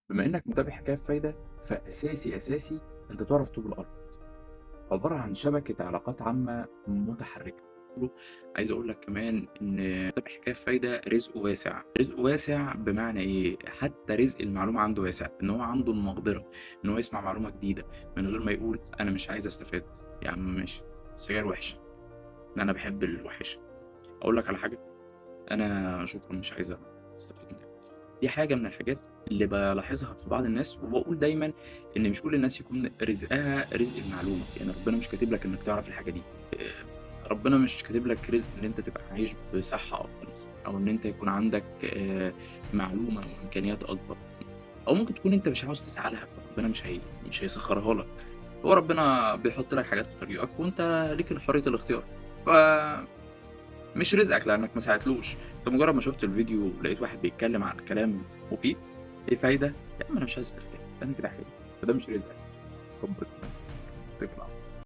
بما إنك متابع حكاية فايدة، فأساسي، أساسي أنت تعرف طوب الأرض. عبارة عن شبكة علاقات عامة متحركة. عايز أقول لك كمان إن متابع حكاية فايدة رزقه واسع، رزقه واسع بمعنى إيه؟ حتى رزق المعلومة عنده واسع، إن هو عنده المقدرة إن هو يسمع معلومة جديدة من غير ما يقول أنا مش عايز أستفاد، يا عم ماشي، السجاير وحشة، أنا بحب الوحشة. أقول لك على حاجة، أنا شكرًا مش عايز أستفيد منها. دي حاجة من الحاجات اللي بالاحظها في بعض الناس، وباقول دايمًا إن مش كل الناس يكون رزقها رزق المعلومة، يعني ربنا مش كاتب لك إنك تعرف الحاجة دي، ربنا مش كاتب لك رزق إن أنت تبقى عايش بصحة أفضل مثلًا، أو إن أنت يكون عندك معلومة أو إمكانيات أكبر، أو ممكن تكون أنت مش عاوز تسعى لها، فربنا مش هيسخرها لك، هو ربنا بيحط لك حاجات في طريقك وأنت ليك حرية الاختيار، ف مش رزقك لأنك ما سعيتلوش، أنت مجرد ما شُفت الفيديو ولقيت واحد بيتكلم عن كلام مفيد، فيه فايدة، يا عم أنا مش عايز أستفاد، أنا كده حلو، فده مش رزقك. كبر دماغك، تطلع.